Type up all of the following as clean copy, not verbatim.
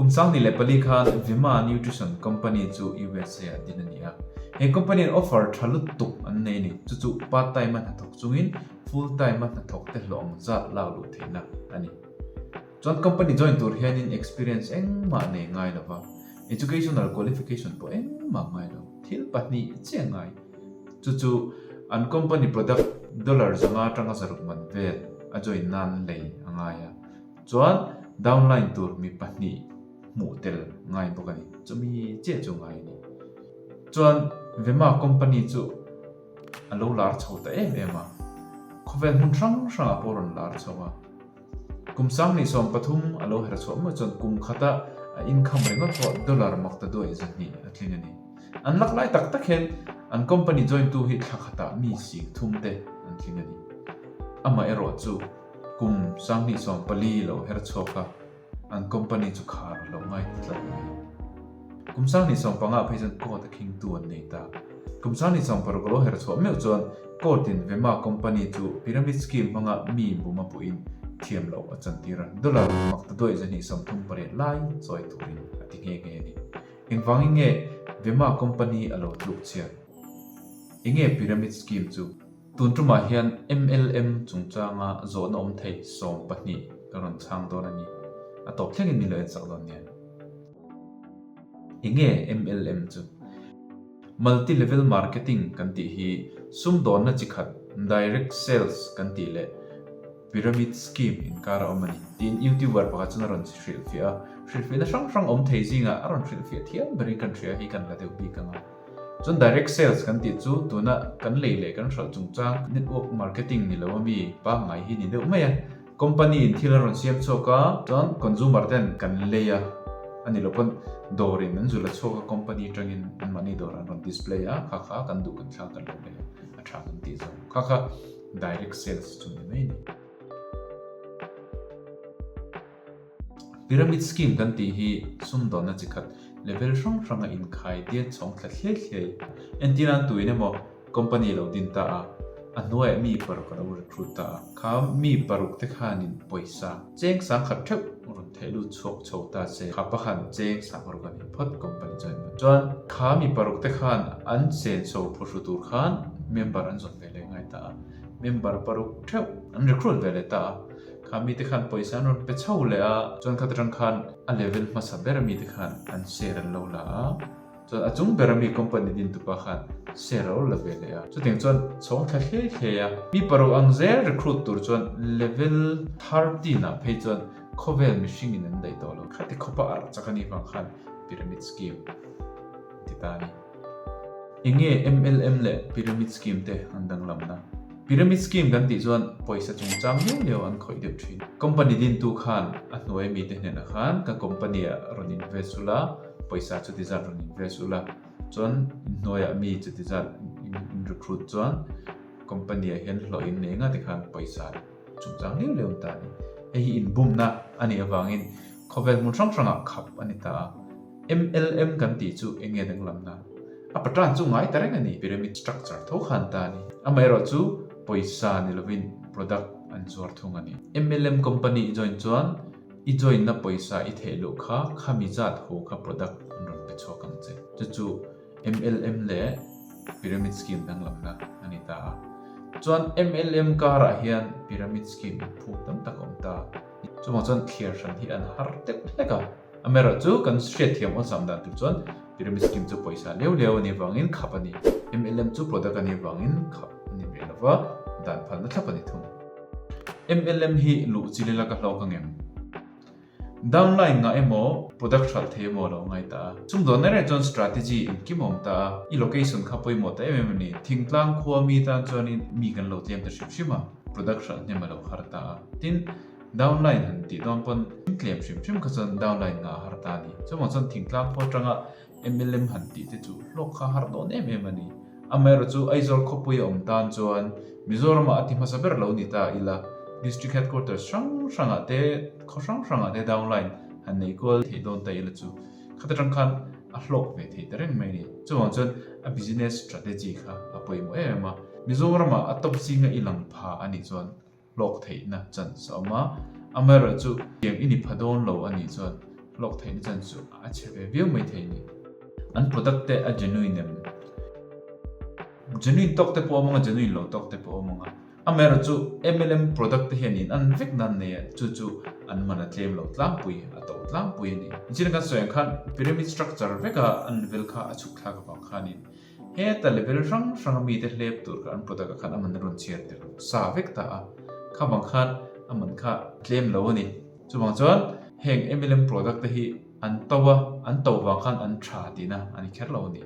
Kum 2004 khan Vemma Nutrition Company chu USA ah din a ni a. He company in offer tha lutuk an nei a ni. Chu chu part time a hnathawk chungin full time a hnathawk te hlawh ang zat lak luh theihna a ni. Chuan company join tur hianin experience engmah nei ngai lova, educational qualification pawh engmah ngai lo, thil pahnih chiah ngai. Chu chu an company product dollar 500 atanga 600 man vel a join nan lei a ngai a. Chuan downline tur mi pahnih hmuh tel ngai bawk a ni. Chumi chiah chu ngai a ni. Chuan Vemma company chu a lo lar chho ta em em a, khawvel hmun hrang hrangah pawh a rawn lar chho a. Kum 2013 a lo her chhuah meuh chuan kum khata a income ringawt pawh dollar makta duaih 200 a tling a ni. An lak lai tak tak hian an company join tu hi thla khatah mi 30,000 te an tling a ni. Amah erawh chu kum 2014 lo her chhuak a, An company chu khar a lo ngai ta tlat mai. Kum 2015 ah phei chuan court a khingtu an nei ta. Kum 2016 a lo her chhuah meuh chuan court in Vemma company chu pyramid scheme hmanga mi bum a puhin thiam loh a chantir a, dollar mak ta duaih 238 lai chawi turin a ti nghe nghe a ni. Engvangin nge Vemma company a lo tluk chhiat? Enge pyramid scheme chu? Tun tumah hian MLM chungchanga zawhna awm thei 12 ka rawn chhang dawn a ni. A tawp thlengin min lo en sak dawn nia. Enge MLM chu? Multi Level Marketing kan tih hi sumdawnna chi khat Direct Sales kan tih leh Pyramid Scheme inkar a awm a ni tiin YouTuber pakhat chuan a rawn hrilhfiah a. Hrilhfiahna hrang hrang awm thei zingah a rawn hrilhfiah thiam berin kan hria hi kan la deuh bik ang a. Chuan direct sales kan tih chu tuna kan lei leh kan hralh chungchang network marketing ni lo a mi pangngai hi ni deuh mai a. Company in thil a rawn siam chhuak a, chuan consumer ten kan lei a, a ni lo pawn dawr in an zul a chhuak a, company atangin anmahni dawr an rawn display a, kha kha kan duh kan thlang kan lo lei a, a tha kan tih zawng kha kha direct sales chu ni mai a ni. Pyramid scheme kan tih hi sumdawnna chi khat level hrang hranga inkhai diat chhawng thla thliai thliai. Entir nan tuin emaw company lo din ta a, a hnuaiah mi paruk a lo recruit ta a. Kha mi paruk te khanin pawisa cheng sangkhat theuh rawn theh lut chhuak chho ta se, kha pakhan cheng sangruk a ni phawt company join man. Chuan kha mi paruk te khan an senso phuhru tur khan member an zawn ve leh ngai ta a, member paruk theuh an recruit ve leh ta a. Kha mite khan pawisa an rawn pe chho leh a, chuan khat atang khan a level hmasa ber a mite khan an share an lo la a, chuan a chung ber a mi company din tupa khan share a lo la ve leh a, chutiang chuan chhawng thla hle hle a. Mi paruk ang zel recruit tur chuan level 13 ah phei chuan khawvel mihring in an daih tawh lo. Khati khawpa arh chak a nih vang khan pyramid scheme ti ta a ni. Enge MLM leh pyramid scheme te an danglamna? Pyramid scheme kan tih chuan pawisa chungchang liau liau an khawih deuh thin. Company dintu khan a hnuai mite hnenah khan ka company ah rawn invest ula, pawisa chuti zat rawn invest ula, chuan inhnuaiah mi chuti zat in recruit chuan company ah hian hlawh in nei nga tikhan pawisa chungchang liau liau an ta a ni. Hei hi inbumna a nih avangin khawvel hmun hrang hrangah khap a ni ta a. MLM kan tih chu eng nge danglamna? A pattern chu ngai ta reng a ni, pyramid structure tho khan ta a ni. Amaherawh chu pawisa ni lovin product an zuar thung a ni. MLM company i join chuan i join na pawisa i theih loh kha khami zat ho kha product an rawn pe chhuak ang che. Chu chu MLM leh pyramid scheme danglamna a ni ta a. Chuan MLM karah hian pyramid scheme inphum tam tak a awm ta. Chuvang chuan thliar hran hi an har deuh hlek a. Amaherawh chu kan hriatthiam awlsam dan tur chuan pyramid scheme chu pawisa leu leu a nih vangin khap a ni. MLM chu product a nih vangin khap a ni ve lova, dan phalna thlap a ni thung. MLM hi luh chi lela ka hlawk ang em? Downline ngah emaw product hralh thei emaw a lo ngai ta a. Sumdawn reng reng chuan strategy engkim a awm ta a, i location kha pawimawh ta em em a ni. Thingtlang khua mi tan chuanin mi kan lo tlem ta hrim hrim a, product hralh hnem a lo har ta a. Tin, Downline han tih dawn pawn tlem hrim hrim kha chuan downline ngah a har ta a ni. Chuvang chuan thingtlang khua atanga MLM han tih te chu hlawk kha har dawn em em a ni. Amaherawh chu Aizawl khawpui a awm tan chuan Mizoramah a ti hmasa ber lo ni ta ila District Headquarters hrang hrangah te khaw hrang hrangah te downline han nei kual theih dawn ta ila chu khata tang khan a hlawk ve thei ta reng mai a ni. Chuvang chuan a business strategy kha a pawimawh em em a. Mizoramah a top zinga i lang pha a nih chuan hlawk theihna chance a awm a, amaherawh chu tiang i ni pha dawn lo a nih chuan Hlawk theihna chan chu a chhe ve viau mai thei a ni. An product te a genuine em? Genuine tawk te pawh a awm ang a, genuine lo tawk te pawh a awm ang a. Amaherawhchu chu MLM product te hian in an vek nan nei a, chu chu an man a tlem lo tlangpui, a to tlangpui a ni. Nichina kan sawi ang khan pyramid structure veka an level kha a chhuk thlak avang khanin heta level hrang hranga mite hlep tur kha an product ah khan a man a rawn chhiar tel sa vek ta a, kha vang khan a man kha tlem lo a ni. Chuvang chuan heng MLM product te hi an to a, an to vang khan an tha tihna a ni kher lo a ni.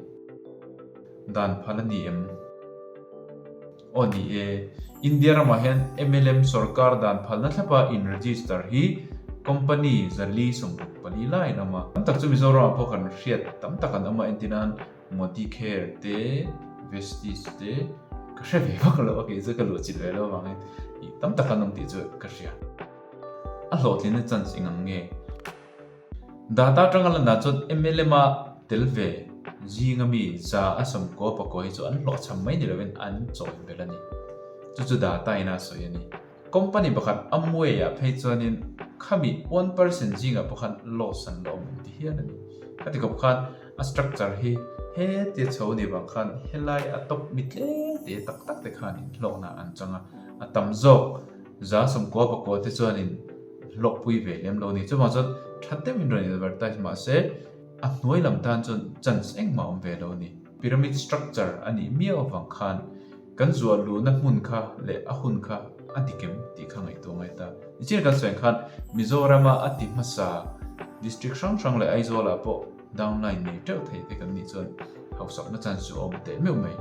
Dan phal a ni em? Aw ni e, India ramah hian MLM sorkar dan phalna thlapa in register hi company 424 lai an awm a. Tam tak chu Mizoramah pawh kan hriat tam tak an awm a, entir nan Modicare te, Vestige te ka hre ve vak lo a, kei chu ka luh chilh ve lo avangin tam tak an awm tih chu ka hria. A hlawhtlinna chance eng ang nge? Data atanga lan dan chuan MLM a tel ve zinga mi 190 pakua hi chu an hlawhchham mai ni lovin an chawi belh a ni. Chu chu data in a sawi a ni. Company pakhat Amway ah phei chuanin khami 1% zingah pawh khan loss an la awm ang ti hial a ni. Khati khawp khan a structure hi hetia chho ni vang khan helai a top mi tlem te tak tak te khan inhlawkna an chang a, a tam zawk 99% te chuanin hlawkpui ve lem lo a ni. Chuvang chuan tha deuhin rawn in-advertise mahse a hnuai lam tan chuan chance engmah awm ve lo a ni. Pyramid structure a nih miau avang khan kan zuah luhna hmun kha leh a hun kha a dik em tih kha ngaihtuah ngai ta. Nichin kan sawi ang khan Mizorama a ti hmasa district hrang hrang leh Aizawlah pawh downline nei teuh thei te kan nih chuan hausakna chance chu a awm teh meuh mai.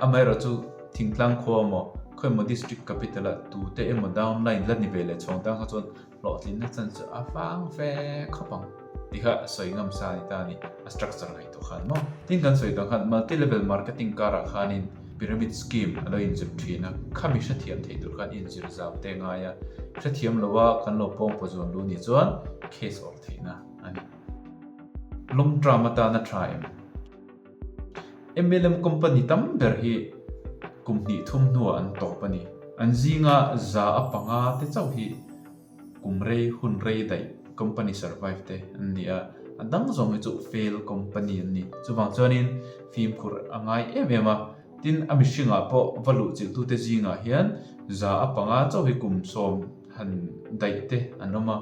Amaherawhchu Thingtlang khua emaw, khawi emaw district capital ah tute emaw downline la ni ve leh chhawng tan kha chuan hlawhtlinna chan chu a vang ve khawp ang tih kha sawi ngam sa a ni ta a ni, a structure ngaihtuah khan maw. Tin kan sawi tawh khan multi level marketing karah khanin pyramid scheme a lo inzir thin a, khami hrethiam thei tur khan inzir zau te ngai a, hrethiam lo a kan lo pawngpaw zuan lu nih chuan case awrh theihna a ni. Long term atana tha em? MLM company tam ber hi kum hnih thum hnuah an tawp a ni. An zinga 5% te chauh hi kum rei hun rei daih company survive te an ni a, a dang zawng hi chu fail company an ni. Chuvang chuanin fimkhur a ngai em em a, tin a mihringah pawh va luh chilhtute zingah hian 5% chauh hi kum 10 han daih te an awm a,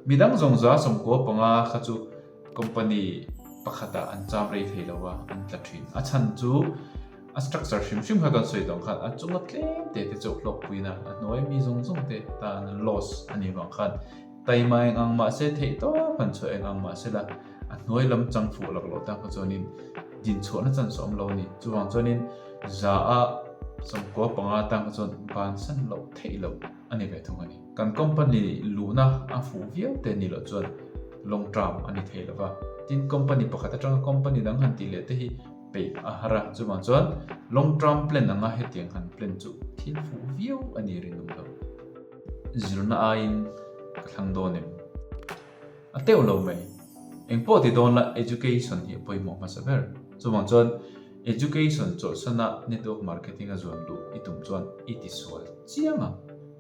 midang zawng 95% kha chu Company pakhatah an cham rei thei lo a, an tla thin. A chhan chu a structure hrim hrim kha kan sawi tawh ang khan a chunga tlem te te chu hlawkpuina a hnuai mi zawng zawng te tan loss a nih vang khan taima eng ang mahse theih tawp han chhuah eng ang mahse la a hnuai lam chang fuh lak loh tan kha chuanin dinchhuahna chance a awm lo a ni. Chuvang chuanin 95% tan kha chuan bansan loh theih loh a ni ve thung a ni. Kan company luhna a fuh viau te ni loh chuan long term a ni thei lova. Tin, company pakhat atanga company dang han tih leh te hi peih a har a, chuvang chuan long term plan anga hetiang han plan chu thil fuh viau a ni rinawm lo. Zirna aiin ka thlang dawn em? A teuh lo mai. Engpawh ti dawn la education hi a pawimawh hmasa ber. Chuvang chuan education chawlhsana network marketing a zuan luh i tum chuan i tisual chiang ang.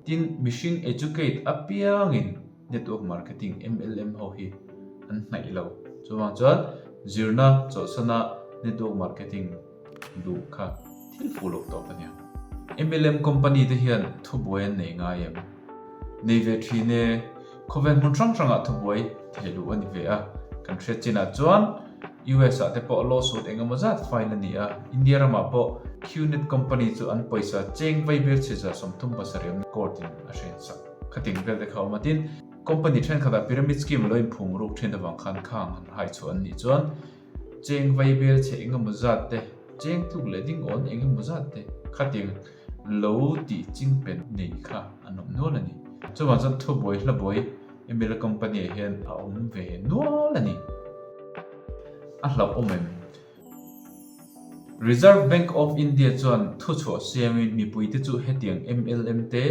Tin, mihring educate apiangin network marketing, MLM, ho hi an hnaih lo. Chuvang chuan zirna chawlhsana network marketing luh kha thil fuh loh tawp a nia. MLM company te hian thubuai an nei ngai em? Nei ve thin e. Khawvel hmun hrang hrangah thubuai theh luh a ni ve a. Kan hriat chinah chuan US ah te pawh lawsuit eng emaw zat file a ni a, India ramah pawh QNet company chu an pawisa cheng vai vel chhiza 37 awmna court in a hren sak. Khating vel te kha awm a tin, company thenkhatah pyramid scheme a lo inphum ruk thin avang khan khang han hai chhuah an nih chuan cheng vai vel chhe eng emaw zat te, cheng tluk leh ding awn eng emaw zat te khating lo tih ching pen nei kha an awm nual a ni. Chuvang chuan thubuai hlabuai MLA company ah hian a awm ve nual a ni. A hlauh awm em? Reserve Bank of India chuan thuchhuah siamin mipuite chu hetiang MLM te,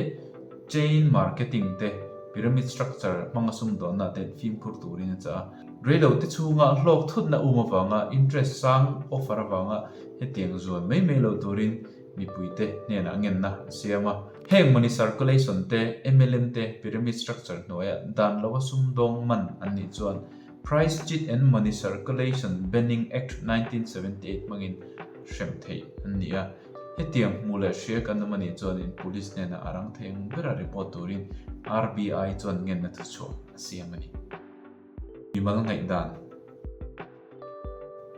chain marketing te, pyramid structure hmanga sumdawnna te fimkhur turin a chah a. Reilote chhunga hlawk thutna um avanga interest sang offer avanga hetiang zuan mai mai lo turin mipuite hnenah ngenna a siam a. Heng money circulation te, MLM te, pyramid structure hnuaia dan lova sumdawng man an nih chuan. Price Cheat and Money Circulation Banning Act 1978 hmangin hrem theih an ni a. Hetiang hmu leh hria kan awm a nih chuanin Police hnenah a rang thei ang bera report turin RBI chuan ngenna thuchhuah a siam a ni. Mimal ngaihdan.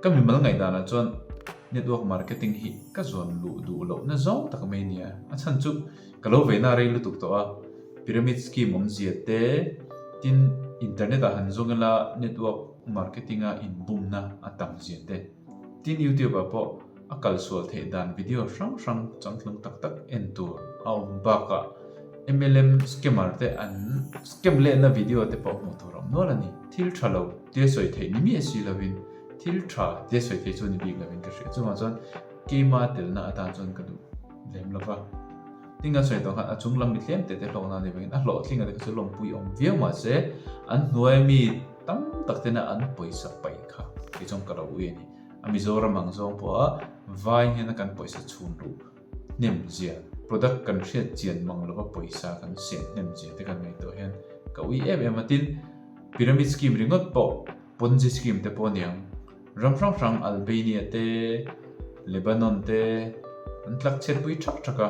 Ka mimal ngaihdanah chuan network marketing hi ka zawn luh duh lohna zawng tak mai nia. A chhan chu ka lo veina rei lutuk tawh a, pyramid scheme awmzia te, tin internet ah han zawng ila network marketing a inbumna a tam zia te, tin youtube ah pawh a kalsual theih dan video hrang hrang changtlung tak tak en tur a awm bakah MLM scammer te an scam lehna video te pawh hmuh tur a awm nual a ni. Thil tha lo tia sawi theih ni miah si lovin thil tha tia sawi theih chu ni bik lovin ka hria. Chuvang chuan keima telna atan chuan ka duh lem lo va. Tin kan sawi tawh khan a chung lam mi tlem te te hlawkna a ni vangin a hlawhtling a te kha chu lawmpui awm viau mahse an hnuaia mi tam tak tena an pawisa paih kha kei chuan ka lo ui a ni. A Mizoram ang zawng pawha vai hian a kan pawisa chhun luh hnem zia, product kan hriat chian mang lova pawisa kan siam hnem zia te kan ngaihtuah hian ka ui em em a. Tin, pyramid scheme ringawt pawh Ponzi scheme te pawh aniang ram hrang hrang Albania te, Lebanon te an tlak chhiatpui thak thak a,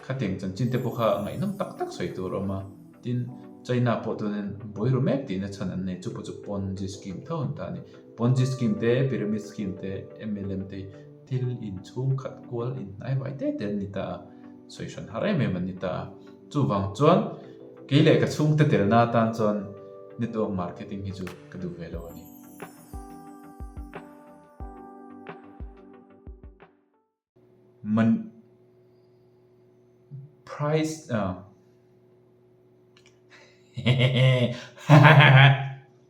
khatiang chanchin te pawh kha ngaihnawm tak tak sawi tur a awm a. Tin, China pawh tunin buai ru mek tihna chhan an nei, chu pawh chu Ponzi scheme tho an ta a ni. Ponzi scheme te, pyramid scheme te, MLM te hi thil inchhung khat kual inhnai vai te te an ni ta a, sawi hran har em em an ni ta a. Chuvang chuan kei leh ka chhungte telna atan chuan network marketing hi chu ka duh ve lo a ni. Man price ah.